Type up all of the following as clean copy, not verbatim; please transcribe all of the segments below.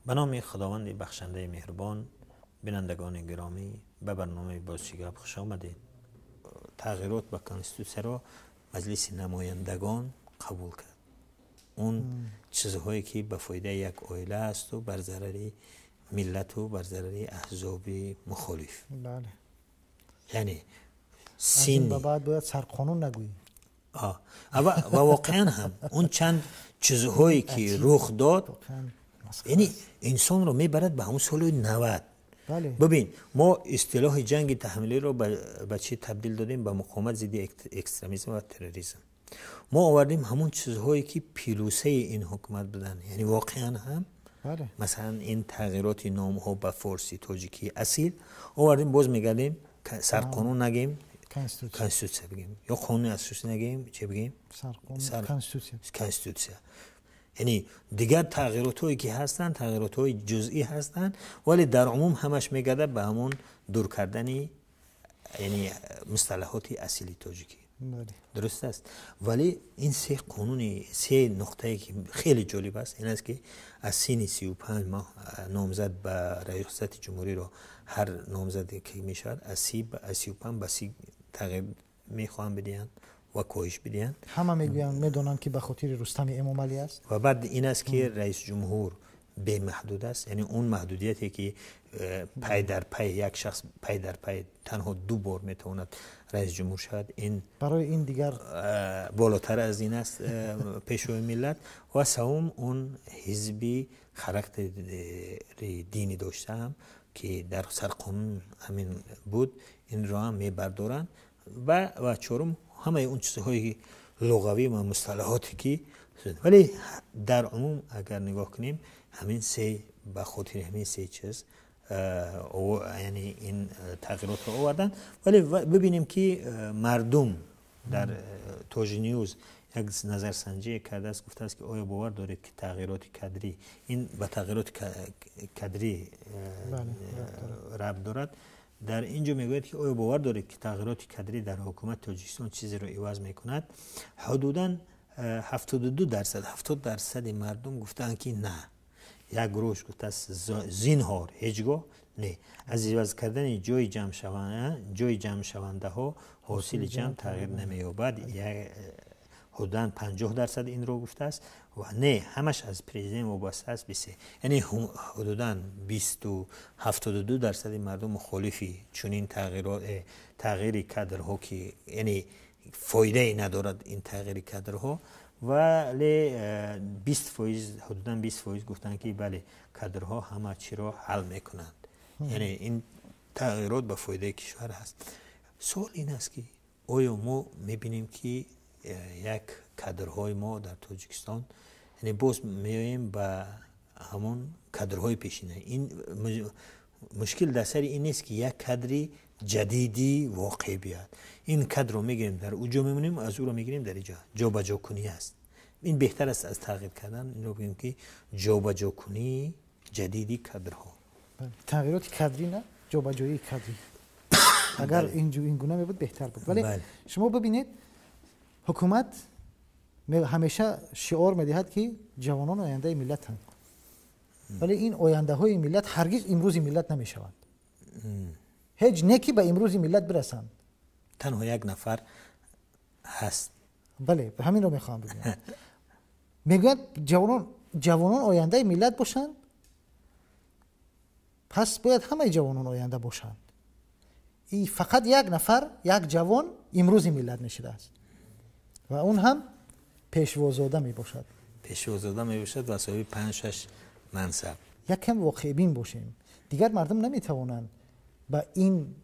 Ба номи Худованди бахшандаи меҳрубон, бинандагони гиромӣ, ба барномаи «Боз чӣ гап» хуш омадед. Тағйирот ба конститутсияро Маҷлиси намояндагон қабул кард. Он чизҳое ки ба фоидаи як оила асту бар зарари миллату бар зарари аҳзоби мухолиф. Яъне син ба баъд бояд сарқонун нагӯӣ. Ва воқеан ҳам он чанд чизҳое ки рух дод, яъне инсонро мебарад ба ҳамон соли 90. Бибин, мо истилоҳи ҷанги таҳмилиро ба чӣ табдил додем? Ба муқовимат зидди экстремизм ва терроризм. Мо овардем ҳамон чизҳое ки плюсаи ин ҳукумат буданд, яъне воқеан ҳам масалан ин тағйироти номҳо ба форсӣ, тоҷикии асил овардем. Боз мегардем, сарқонун нагем, конститутсия бигем ё қонуни асосӣ нагем, чӣ бигем? Конститутсия. Яъне дигар тағйиротҳое ки ҳастанд, тағйиротҳои ҷузъӣ ҳастанд, вале дар умум ҳамаш мегардад ба ҳамон дур кардани, яъне, мусталаҳоти асили тоҷикӣ. Дуруст аст, вале ин се қонуни, се нуқтае ки хеле ҷолиб аст, ин аст ки аз синни 35 моҳ номзад ба раёсати ҷумҳуриро, ҳар номзаде ки мешавад, аз 35 ба 30 тағйир мехоҳанд бидиҳанд ва коҳиш бидиҳанд. Ҳама мегӯянд, медонанд, ки ба хотири Рустами Эмомалӣ аст. Ва баъд ин аст ки раисҷумҳур бемаҳдуд аст, яъне он маҳдудияте ки пай дар пай як шахс пай дар пай танҳо ду бор метавонад раисҷумҳур шавад, ин барои ин дигар болотар аз ин аст Пешвои миллат. Ва севум, он ҳизби характери динӣ доштаам, ки дар сарқонун ҳамин буд, инро ҳам мебардоранд. Ва чорум, ҳамаи он чизҳои луғавӣ ва мусталаҳоте ки, вале дар умум агар нигоҳ кунем, ҳамин се, ба хотири ҳамин се чиз, яъне ин тағйиротро оварданд. Вале бибинем ки мардум дар Тоҷньюз як назарсанҷие кардааст, гуфтааст ки оё бовар доред, ки тағйироти кадрӣ, ин ба тағйироти кадрӣ рабт дорад, дар ин ҷо мегӯяд ки оё бовар доред, ки тағйироти кадрӣ дар ҳукумати Тоҷикистон чизеро иваз мекунад? Ҳудудан 72%, 70 дарсади мардум гуфтаанд, ки на. Як гурӯҳш гуфтааст, зинҳор, ҳеҷ гоҳ не, аз иваз кардани ҷои ҷамъшавандаҳо ҳосили ҷамъ тағйир намеёбад, ҳудудан 50% инро гуфтааст. Ва не, ҳамаш аз президент вобаста аст, бисе. Яъне ҳудудан 72 дарсади мардум мухолифи чунин тағйири кадрҳо, ки яъне фоидае надорад ин тағйири кадрҳо. Вале 20%, ҳудудан 20% гуфтанд, ки бале, кадрҳо ҳама чиро ҳал мекунанд, яъне ин тағйирот ба фоидаи кишвар ҳаст. Суол ин аст, ки оё мо мебинем, ки як кадрҳои мо дар Тоҷикистон, яъне боз меоем ба ҳамон кадрҳои пешина. Ин мушкил дар сари ин нест, ки як кадри ҷадиди воқеъ биёяд. Ин кадрро мегирем, дар ӯ ҷо мемонем, аз ӯро мегирем, дар иҷо ҷобаҷокунӣ аст. Ин беҳтар аст аз тағйир кардан, инро бигӯем, ки ҷобаҷокунии ҷадиди кадрҳо. Тағйироти кадрӣ на, ҷобаҷоии кадрӣ. Агар ин гуна мебуд, беҳтар буд. Вале шумо бибинед, ҳукумат ҳамеша шиор медиҳад, ки ҷавонон ояндаи миллатанд, вале ин ояндаҳои миллат ҳаргиз имрӯзи миллат намешаванд, ҳеҷ не ки ба имрӯзи миллат бирасанд. Танҳо як нафар ҳаст. Бале, ҳаминро мехоҳам бигӯям. Мегӯянд, ҷавонон ояндаи миллат бошанд, пас бояд ҳамаи ҷавонон оянда бошанд. Фақат як нафар, як ҷавон имрӯзи миллат мешудааст ва он ҳам Пешвозода мебошад. Пешвозода мебошад ва соҳиби панҷ, шаш мансаб. Якам воқеъбин бошем. Дигар мардум наметавонанд ба ин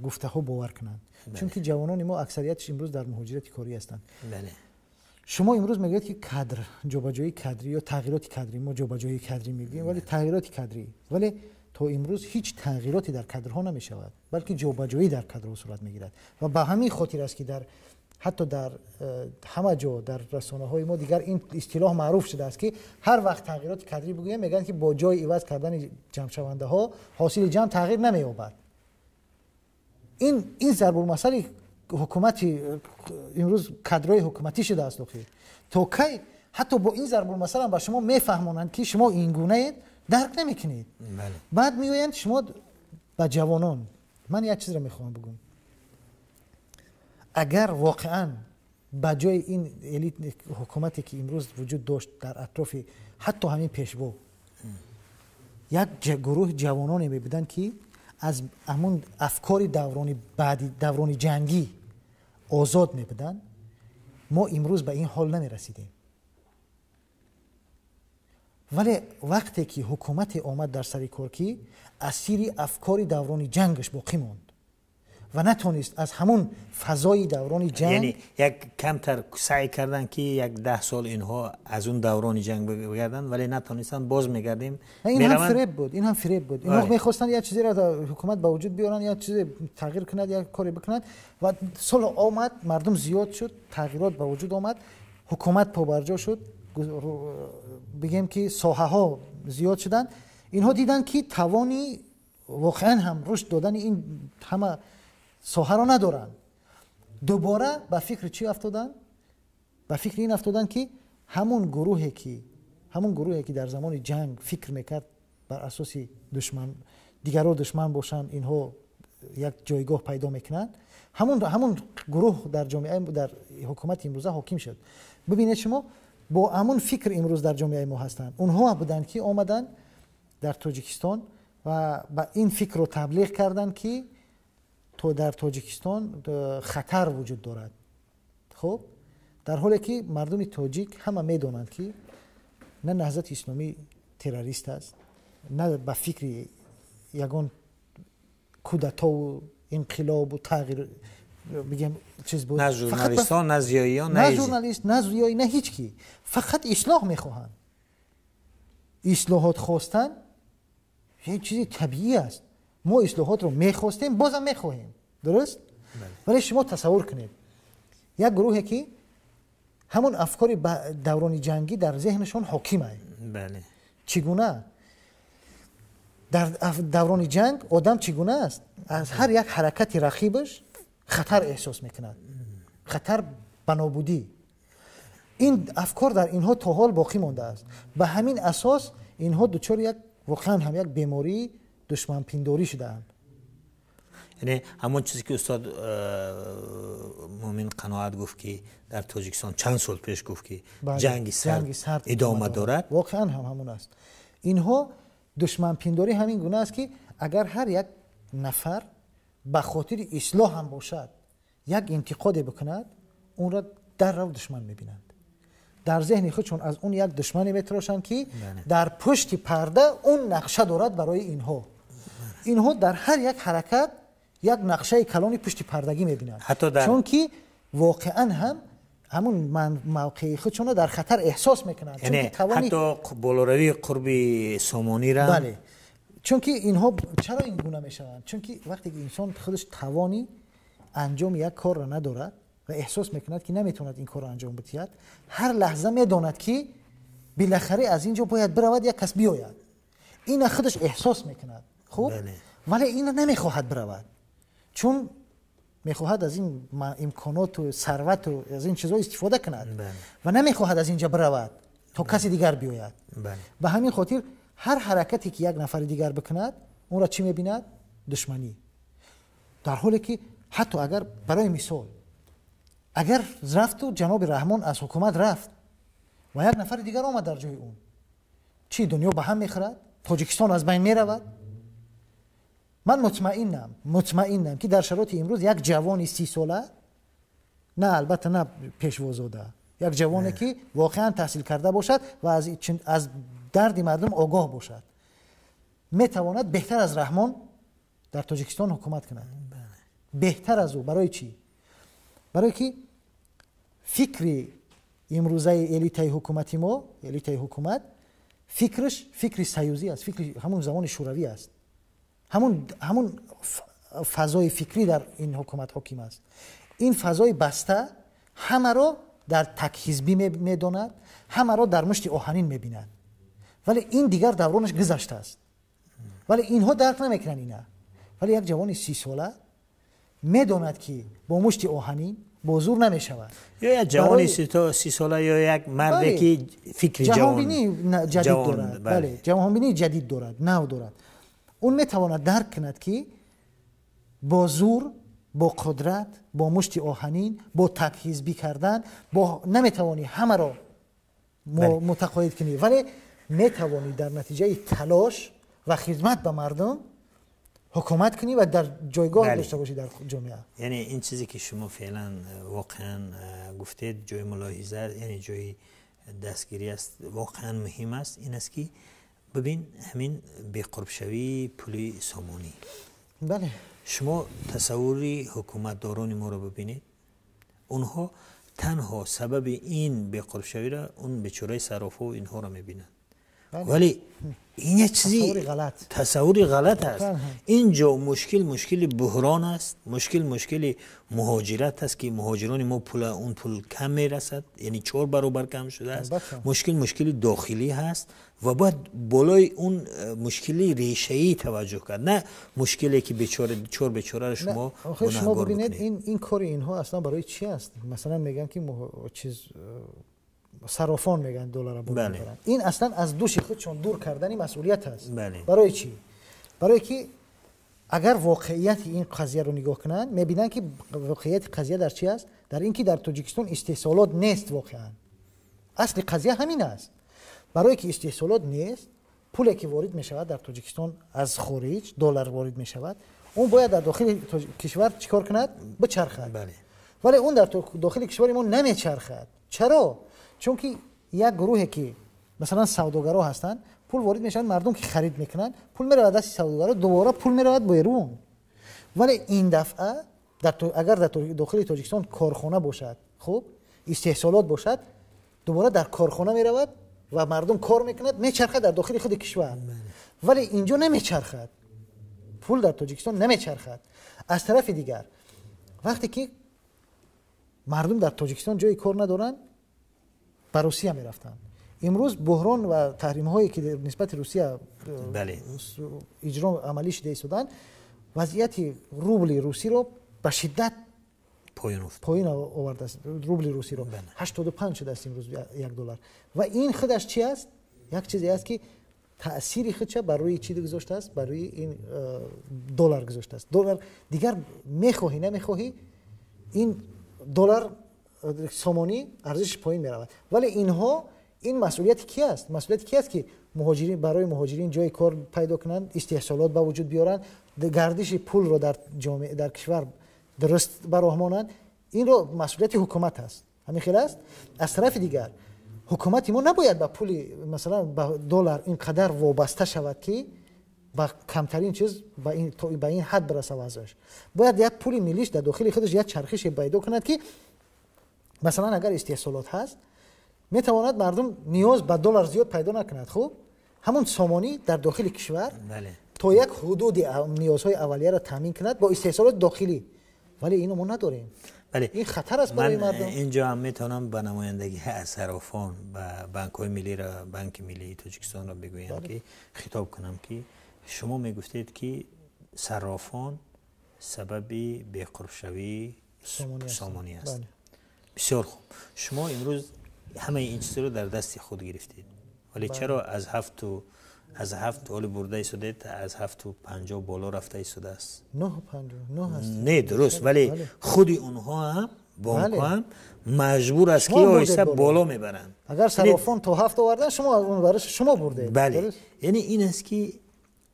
гуфтаҳо бовар кунанд, чунки ҷавонони мо аксариятш имрӯз дар муҳоҷирати корӣ ҳастанд. Шумо имрӯз мегӯед, ки кадр, ҷобаҷоии кадрӣ ё тағйироти кадрӣ, мо ҷобаҷоии кадрӣ мегӯем, вале тағйироти кадрӣ, вале то имрӯз ҳеҷ тағйироте дар кадрҳо намешавад, балки ҷобаҷоӣ дар кадрҳо сурат мегирад. Ва ба ҳамин хотир аст, ки дар ҳатто дар ҳама ҷо, дар расонаҳои мо дигар ин истилоҳ маъруф шудааст, ки ҳар вақт тағйироти кадрӣ бигӯем, мегӯянд, ки бо ҷои иваз кардани ҷамъшавандаҳо ҳосили ҷамъ тағйир намеёбад. Ин зарбулмасали ҳукумати имрӯз, кадрҳои ҳукуматӣ шудааст. Охир то кай Ҳатто бо ин зарбулмасал ҳам ба шумо мефаҳмонанд, ки шумо ин гунаед, дарк намекунед. Баъд меоянд шумо ба ҷавонон. Ман як чизро мехоҳам бигӯям. Агар воқеан ба ҷои ин элит ҳукумате ки имрӯз вуҷуд дошт дар атрофи ҳатто ҳамин пешво як гурӯҳи ҷавононе мебуданд, ки аз ҳамун афкори даврони баъди даврони ҷангӣ озод мебуданд, мо имрӯз ба ин ҳол намерасидем. Вале вақте ки ҳукумате омад дар сари кор, ки асири афкори даврони ҷангаш боқӣ монд ва натонист аз ҳамун фазои даврони ҷанг, яъне як камтар саъй карданд, ки як 10 сол инҳо аз он даврони ҷанг бигарданд, вале натонистанд, боз мегардем. Ин ҳам фиреб буд, ин ҳам фиреб буд. Инҳо мехостанд як чизеро ҳукумат ба вуҷуд биёранд, як чизе тағйир кунад, як коре бикунад. Ва сол омад, мардум зиёд шуд, тағйирот ба вуҷуд омад, ҳукумат побарҷо шуд, бигем ки соҳаҳо зиёд шуданд. Инҳо диданд, ки тавони воқеан ҳам рушд додани ин ҳама соҳаро надоранд. Дубора ба фикри чӣ афтоданд? Ба фикри ин афтоданд, ки ҳамун гурӯҳе ки дар замони ҷанг фикр мекард бар асоси душман, дигарро душман бошанд, инҳо як ҷойгоҳ пайдо мекунанд, ҳамун гурӯҳ дар ҷомеа, дар ҳукумати имрӯза ҳоким шуд. Бибинед, шумо бо ҳамун фикр имрӯз дар ҷомеаи мо ҳастанд. Онҳо буданд, ки омаданд дар Тоҷикистон ва ба ин фикрро таблиғ карданд, ки то дар Тоҷикистон хатар вуҷуд дорад. Хуб, дар ҳоле ки мардуми тоҷик ҳама медонанд, ки на Наҳзати Исломӣ террорист аст, на ба фикри ягон кудатову инқилобу тағйир, бигем, чиз буд. На журналистон, на зиёиён. На журналист, на зиёӣ, на ҳеҷ ки. Фақат ислоҳ мехоҳанд. Ислоҳот хостан як чизи табиӣ аст. Мо ислоҳотро мехостем, бозам мехоҳем, дуруст? Вале шумо тасаввур кунед, як гурӯҳе ки ҳамон афкори даврони ҷангӣ дар зеҳнашон ҳоким аст. Чӣ гуна дар даврони ҷанг одам чӣ гуна аст? Аз ҳар як ҳаракати рақибаш хатар эҳсос мекунад, хатар ба нобудӣ. Ин афкор дар инҳо то ҳол боқӣ мондааст. Ба ҳамин асос инҳо дучори як воқеан ҳам як бемории душманпиндорӣ шудаанд. Яъне ҳамон чизе ки устод Муъмин Қаноат гуфт, ки дар Тоҷикистон чанд сол пеш гуфт, ки ҷанги сард идома дорад. Воқеан ҳам ҳамон аст. Инҳо душманпиндорӣ ҳамин гуна аст, ки агар ҳар як нафар ба хотири ислоҳ ҳам бошад як интиқоде бикунад, онро даррав душман мебинанд. Дар зеҳни худшон аз он як душмане метарошанд, ки дар пушти парда он нақша дорад барои инҳо. Инҳо дар ҳар як ҳаракат як нақшаи калони пушти пардагӣ мебинанд, чунки воқеан ҳам ҳамун мавқеи худшонро дар хатар эҳсос мекунанд. Ҳатто болоравии қурби сомонира. Бале, чунки инҳо чаро ин гуна мешаванд? Чунки вақте ки инсон худаш тавони анҷоми як корро надорад ва эҳсос мекунад, ки наметавонад ин корро анҷом бидиҳад, ҳар лаҳза медонад, ки билахаре аз ин ҷо бояд биравад, як кас биёяд. Ина худаш эҳсос мекунад, хуб, вале ина намехоҳад биравад, чун мехоҳад аз ин имконоту сарвату аз ин чизҳо истифода кунад ва намехоҳад аз ин ҷо биравад, то каси дигар биёяд. Ба ҳамин хотир ҳар ҳаракате ки як нафари дигар бикунад, онро чӣ мебинад? Душманӣ. Дар ҳоле ки ҳатто агар, барои мисол, агар рафту ҷаноби Раҳмон аз ҳукумат рафт ва як нафари дигар омад дар ҷои ӯ, чӣ, дунё ба ҳам мехӯрад? Тоҷикистон аз байн меравад? Ман мутмаинам, ки дар шароити имрӯз як ҷавони 30-сола, на, албатта, на пешвозода, як ҷавоне ки воқеан таҳсил карда бошад ва аз дарди мардум огоҳ бошад, метавонад беҳтар аз Раҳмон дар Тоҷикистон ҳукумат кунад, беҳтар аз ӯ. Барои чӣ? Барое ки фикри имрӯзаи элитаи ҳукумати мо, элитаи ҳукумат, фикраш фикри союзӣ аст, фикри ҳамун замони шӯравӣ аст. Ҳамун фазои фикрӣ дар ин ҳукумат ҳоким аст. Ин фазои баста ҳамаро дар такҳизбӣ медонад, ҳамаро дар мушти оҳанин мебинад. Вале ин дигар давронаш гузаштааст, вале инҳо дарк намекунанд ина. Вале як ҷавони 30-сола медонад, ки бо мушти оҳанин бо зур намешавад. Ё як ҷавони 30 сола ё як марде ки фикри ҷаҳонбинии ҷадид дорад, бале, ҷаҳонбинии ҷадид дорад, нав дорад, он метавонад дарк кунад, ки бо зур, бо қудрат, бо мушти оҳанин, бо такҳизбӣ кардан бо наметавонӣ ҳамаро мутақоид кунӣ, вале метавонӣ дар натиҷаи талош ва хидмат ба мардум ҳукумат кунӣ ва дар ҷойгоҳ дошта бошӣ дар ҷомеа. Яъне ин чизе ки шумо феълан воқеан гуфтед, ҷои мулоҳиза, яъне ҷои дастгирӣ аст, воқеан муҳим аст, ин аст ки бибин ҳамин беқурбшавии пули сомонӣ. Бале. Шумо тасаввури ҳукуматдорони моро бибинед, онҳо танҳо сабаби ин беқурбшавиро он бечораи саррофҳо инҳоро мебинанд. Вале ин як чизи тасаввури ғалат аст. Инҷо мушкил мушкили буҳрон аст, мушкил мушкили муҳоҷират аст, ки муҳоҷирони мо пула он пул кам мерасад, яъне 4 баробар кам шудааст. Мушкил мушкили дохилӣ ҳаст ва бояд болои он мушкили решаӣ таваҷҷӯҳ кард, на мушкиле ки бечора чор бечораро шумо шумо бибинед. Ин кори инҳо аслан барои чӣ аст? Масалан мегӯянд ки чиз саррофон мегӯянд долларро боло мебаранд. Ин аслан аз дӯши худшон дур кардани масъулият аст. Барои чӣ? Барое ки агар воқеияти ин қазияро нигоҳ кунанд, мебинанд ки воқеияти қазия дар чӣ аст? Дар ин ки дар Тоҷикистон истеҳсолот нест. Воқеан асли қазия ҳамин аст. Барое ки истеҳсолот нест, пуле ки ворид мешавад дар Тоҷикистон аз хориҷ, доллар ворид мешавад, он бояд дар дохили кишвар чӣ кор кунад? Бичархад. Вале он дар дохили кишвари мо намечархад. Чаро? Чунки як гурӯҳе ки масалан савдогаро ҳастанд, пул ворид мешаванд, мардум ки харид мекунанд, пул меравад дасти савдогаро, дубора пул меравад берун. Вале ин дафъа агар дар дохили Тоҷикистон корхона бошад, хуб истеҳсолот бошад, дубора дар корхона меравад ва мардум кор мекунад, мечархад дар дохили худи кишвар. Вале инҷо намечархад, пул дар Тоҷикистон намечархад. Аз тарафи дигар, вақте ки мардум дар Тоҷикистон ҷои кор надоранд, ба Русия мерафтанд. Имрӯз буҳрон ва таҳримҳое ки нисбати Русия иҷро амалӣ шуда истоданд, вазъияти рубли русиро ба шиддат поён овардааст. Рубли русиро 85 шудааст имрӯз 1 доллар. Ва ин худаш чи аст? Як чизе аст ки таъсири худша бар рӯи чӣ гузоштааст? Бар рӯи ин доллар гузоштааст. Доллар дигар мехоҳӣ намехоҳӣ, ин доллар сомонӣ арзишаш поён меравад. Вале инҳо ин масъулияти ки аст? Масъулияти ки аст ки муҳоҷирин барои муҳоҷирин ҷои кор пайдо кунанд, истеҳсолот ба вуҷуд биёранд, гардиши пулро дар ҷомеа, дар кишвар дуруст ба роҳ монанд? Инро масъулияти ҳукумат аст. Ҳамин хел аст. Аз тарафи дигар, ҳукумати мо набояд ба пули масалан ба доллар ин қадар вобаста шавад, ки ба камтарин чиз ба ин ҳад бираса вазъаш. Бояд як пули миллиш дар дохили худаш як чархише пайдо кунад, ки масалан агар истеҳсолот ҳаст, метавонад мардум ниёз ба доллар зиёд пайдо накунад. Хуб, ҳамон сомонӣ дар дохили кишвар то як ҳудуди ниёзҳои аввалияро таъмин кунад бо истеҳсолоти дохилӣ. Вале ино мо надорем. Ин хатар аст барои мардум. Инҷо ҳам метавонам ба намояндагӣ аз саррофон ба банкҳои миллиро, Банки миллии Тоҷикистонро бигӯям, ки хитоб кунам, ки шумо мегуфтед, ки саррофон сабаби беқурбшавии сомонӣ аст. Бисёр хуб, шумо имрӯз ҳамаи ин чизро дар дасти худ гирифтед, вале чаро аз 7 ҳоли бурда истодед, аз 7.50 боло рафта истодааст? 9.59 аст. Не, дуруст, вале худи онҳо ҳам, бонкҳо ҳам маҷбур аст, ки оҳиста боло мебаранд. Агар саррофон то 7 овардан, шумо он шумо бурдед. Бале, яъне ин аст, ки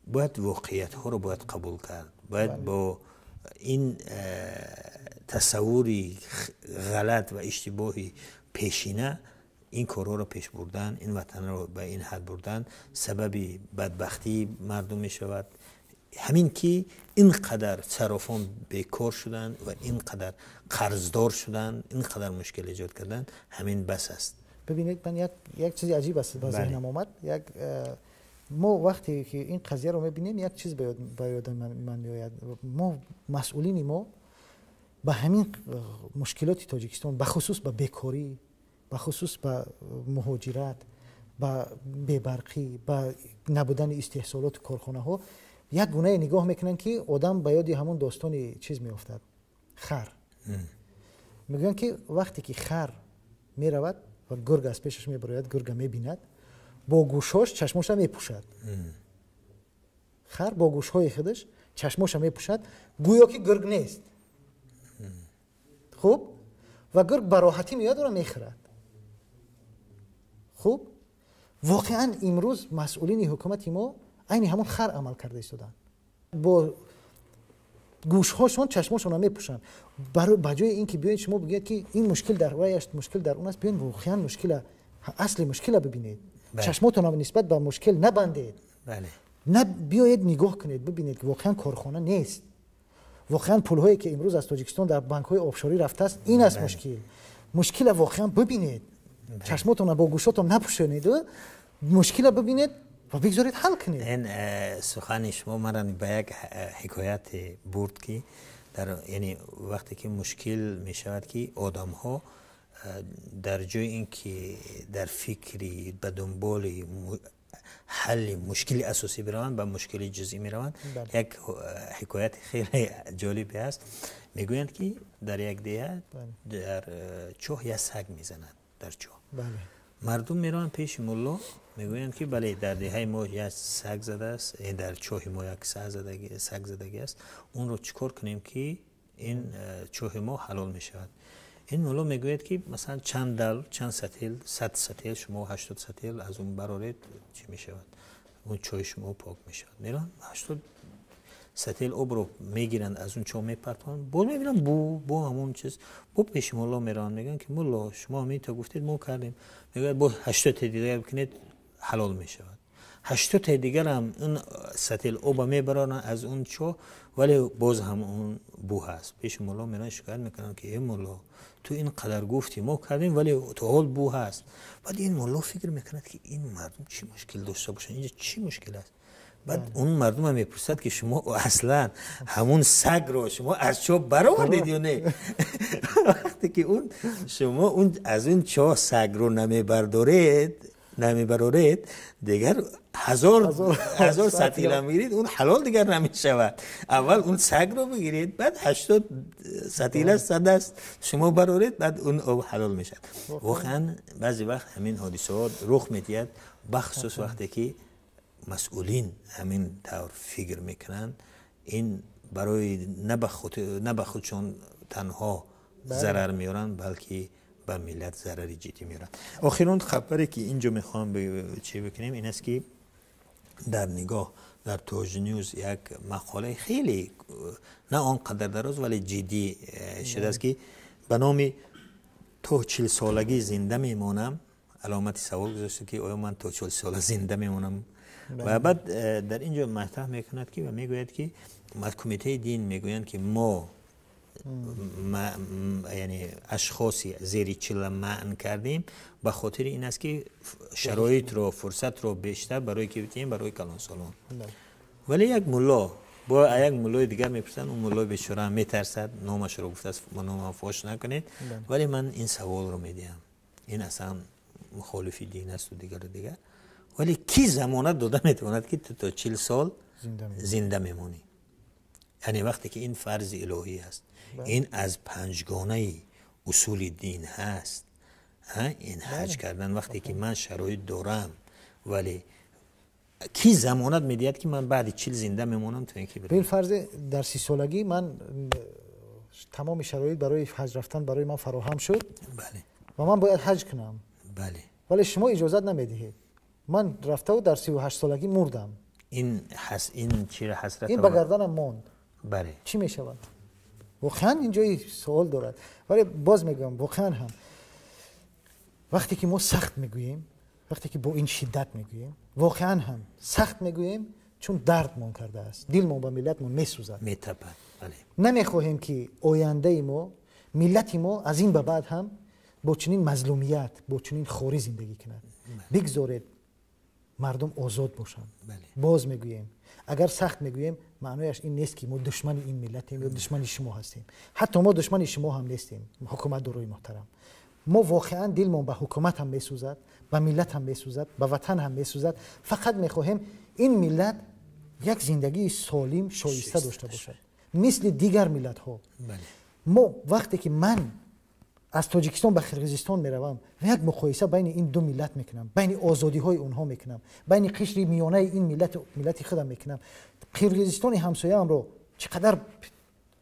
бояд воқеиятҳоро бояд қабул кард, бояд бо ин тасаввури ғалат ва иштибоҳи пешина ин корҳоро пеш бурдан, ин ватанро ба ин ҳад бурдан сабаби бадбахтии мардум мешавад. Ҳамин ки ин қадар саррофон бекор шуданд ва ин қадар қарздор шуданд, ин қадар мушкил эҷод карданд, ҳамин бас аст. Бибинед, ман як чизи аҷиб аст ба зеҳнам омад. Як мо вақте ки ин қазияро мебинем, як чиз ба ёдам ман меояд. Мо масъулини мо ба ҳамин мушкилоти Тоҷикистон, бахусус ба бекорӣ, бахусус ба муҳоҷират, ба бебарқӣ, ба набудани истеҳсолоту корхонаҳо як гунае нигоҳ мекунанд, ки одам ба ёди ҳамон достони чиз меофтад, хар. Мегӯянд, ки вақте ки хар меравад ва гург аз пешаш мебарояд, гурга мебинад, бо гӯшҳош чашмоша мепӯшад. Хар бо гӯшҳои худаш чашмоша мепӯшад, гӯё ки гург нест. Хуб, ва гург ба роҳатӣ меояд, ӯро мехӯрад. Хуб, воқеан имрӯз масъулини ҳукумати мо айни ҳамон хар амал карда истоданд, бо гӯшҳошон чашмошонро мепӯшанд. Ба ҷои ин ки биёед шумо бигӯед, ки ин мушкил дар вай аст, мушкил дар он аст, биёед воқеан мушкила, асли мушкила бибинед, чашмотонро нисбат ба мушкил набандед, на биёед нигоҳ кунед, бибинед, ки воқеан корхона нест, воқеан пулҳое ки имрӯз аз Тоҷикистон дар банкҳои офшорӣ рафтааст, ин аст мушкил. Мушкила воқеан бибинед, чашмотонро бо гӯшотон напӯшонеду мушкила бибинед ва бигзоред ҳал кунед. Ин сухани шумо мара ба як ҳикоят бурд, ки дар, яъне, вақте ки мушкил мешавад, ки одамҳо дар ҷои ин ки дар фикри ба дунболи ҳалли мушкили асосӣ бираванд, ба мушкили ҷузъӣ мераванд. Як ҳикояти хеле ҷолибе ҳаст. Мегӯянд, ки дар як деҳа дар чоҳ як саг мезанад дар чоҳ. Мардум мераванд пеши мулло, мегӯянд, ки бале, дар деҳаи мо як саг задааст, дар чоҳи мо як саг задагӣ аст, онро чӣ кор кунем, ки ин чоҳи мо ҳалол мешавад? Ин мулло мегӯяд, ки масалан чанд дал, чанд сатил, 100 сатил, шумо 80 сатил аз он бароред, чӣ мешавад, он чоҳи шумо пок мешавад. Мераванд, 80 сатил обро мегиранд, аз он чоҳ мепартонанд, боз мебинанд, бу ҳамон чиз. Бо пеши мулло мераванд, мегӯянд, ки мулло, шумо ҳамин гуфтед, мо кардем. Мегӯяд, боз 80 дигар бикунед, ҳалол мешавад. 80 дигар ҳам он сатил оба мебароранд аз он чоҳ, вале боз ҳам он бу ҳаст. Пеши мулло мераванд, шикоят мекунанд, ки э мулло, ту ин қадар гуфтӣ, мо кардем, вале то ҳол бу ҳаст. Баъд ин мулло фикр мекунад, ки ин мардум чӣ мушкил дошта бошанд, инҷа чӣ мушкил аст? Баъд он мардумам мепурсад, ки шумо аслан ҳамун сагро шумо аз чоҳ баровардед ё не? Вақте ки он шумо аз он чоҳ сагро намебароред, дигар ҳазор сатила мегиред, он ҳалол дигар намешавад. Аввал он сагро бигиред, баъд 80 сатила сад аст, шумо бароред, баъд он об ҳалол мешавад. Воқеан баъзе вақт ҳамин ҳодисаҳо рух медиҳад, бахусус вақте ки масъулин ҳамин тавр фикр мекунанд. Ин барои на ба худшон танҳо зарар меоранд, балки ба миллат зарари ҷиддӣ меоранд. Охирон хабаре ки инҷо мехоҳам чӣ бикунем, ин аст, ки дар нигоҳ дар Тоҷнюз як мақолаи хеле на он қадар дароз, вале ҷиддӣ шудааст, ки ба номи «То 40-солагӣ зинда мемонам?» аломати савол гузошта, ки оё ман то 40 сола зинда мемонам? Ва баъд дар ин ҷо матраҳ мекунад, ки ва мегӯяд, ки кумитаи дин мегӯянд, ки мо, яъне, ашхоси зери 40-а манъ кардем, ба хотири ин аст, ки шароитро, фурсатро бештар барои ки битиҳем барои калонсолон. Вале як мулло, бо як муллои дигар мепурсанд, он муллои бечора ҳам метарсад, номашро гуфтааст, номам фош накунед, вале ман ин саволро медиҳам, ин аслан мухолифи дин асту дигару дигар, вале кӣ замонат дода метавонад, ки ту то 40 сол зинда мемонӣ? Яъне вақте ки ин фарзи илоҳӣ аст, ин аз панҷгонаи усули дин ҳаст, ин ҳаҷ кардан, вақте ки ман шароит дорам, вале кӣ замонат медиҳад, ки ман баъди 40 зинда мемонам, то ин ки Билфарз, дар 30-солагӣ ман тамоми шароит барои ҳаҷ рафтан барои ман фароҳам шуд ва ман бояд ҳаҷ кунам, вале шумо иҷозат намедиҳед. Ман рафтаву дар 38-солагӣ мурдам. Ин чира ҳасрат ин ба гарданам монд. Чӣ мешавад? Воқеан ин ҷои суол дорад. Вале боз мегӯям, воқеан ҳам вақте ки мо сахт мегӯем, вақте ки бо ин шиддат мегӯем, воқеан ҳам сахт мегӯем, чун дардмон кардааст, дилмон ба миллатмон месӯзад. Метапад. Намехоҳем, ки ояндаи мо, миллати мо аз ин ба баъд ҳам бо чунин мазлумият, бо чунин хорӣ зиндагӣ кунад. Бигзоред мардум озод бошанд. Боз мегӯем, агар сахт мегӯем, маънояш ин нест, ки мо душмани ин миллатем ё душмани шумо ҳастем. Ҳатто мо душмани шумо ҳам нестем, ҳукуматдорои муҳтарам. Мо воқеан дилмон ба ҳукумат ҳам месӯзад, ба миллат ҳам месӯзад, ба ватан ҳам месӯзад. Фақат мехоҳем ин миллат як зиндагии солим, шоиста дошта бошад, мисли дигар миллатҳо. Мо вақте ки ман Аз Тоҷикистон ба Қирғизистон меравам ва як муқоиса байни ин ду миллат мекунам, байни озодиҳои онҳо мекунам, байни қишри миёнаи ин миллату миллати худам мекунам. Қирғизистони ҳамсояамро чӣ қадар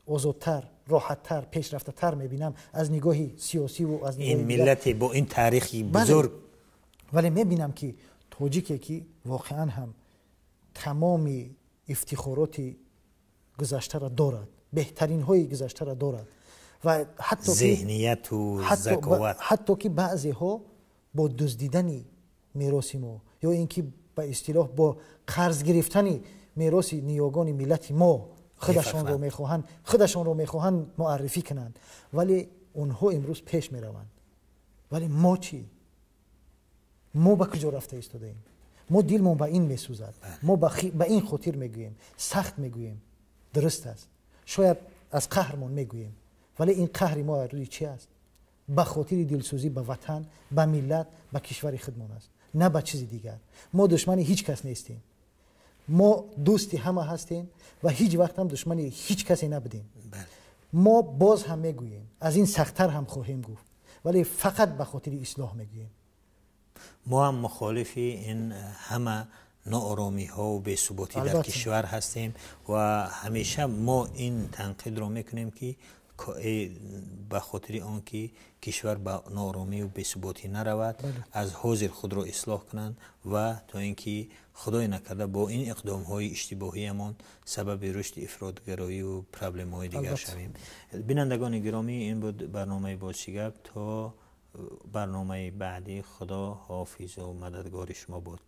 озодтар, роҳаттар, пешрафтатар мебинам аз нигоҳи сиёсиву аз ин миллате бо ин таърихи бузург. Вале мебинам, ки тоҷике, ки воқеан ҳам тамоми ифтихороти гузаштаро дорад, беҳтаринҳои гузаштаро дорад ва ҳатто зеҳнияту заковат. Ҳатто ки баъзеҳо бо дуздидани мероси мо ё ин ки ба истилоҳ бо қарз гирифтани мероси ниёгони миллати мо худашонро мехоҳанд муаррифӣ кунанд, вале онҳо имрӯз пеш мераванд. Вале мо чӣ? Мо ба куҷо рафта истодаем? Мо дилмон ба ин месӯзад. Мо ба ин хотир мегӯем, сахт мегӯем. Дуруст аст, шояд аз қаҳрмон мегӯем, вале ин қаҳри мо рӯи чи аст? Ба хотири дилсӯзӣ ба ватан, ба миллат, ба кишвари худмон аст, на ба чизи дигар. Мо душмани ҳеҷ кас нестем, мо дӯсти ҳама ҳастем ва ҳеҷ вақт ҳам душмани ҳеҷ касе набудем. Мо боз ҳам мегӯем, аз ин сахттар ҳам хоҳем гуфт, вале фақат ба хотири ислоҳ мегӯем. Мо ҳам мухолифи ин ҳама нооромиҳо бесуботӣ дар кишвар ҳастем ва ҳамеша мо ин танқидро мекунем, ки ба хотири он ки кишвар ба нооромию бесуботӣ наравад, аз ҳозир худро ислоҳ кунанд ва то ин ки, худое накарда, бо ин иқдомҳои иштибоҳиямон сабаби рушди ифротгароию проблемаҳои дигар шавем. Бинандагони гиромӣ, ин буд барномаи «Боз чӣ гап». То барномаи баъдӣ Худо ҳофизу мададгори шумо бод.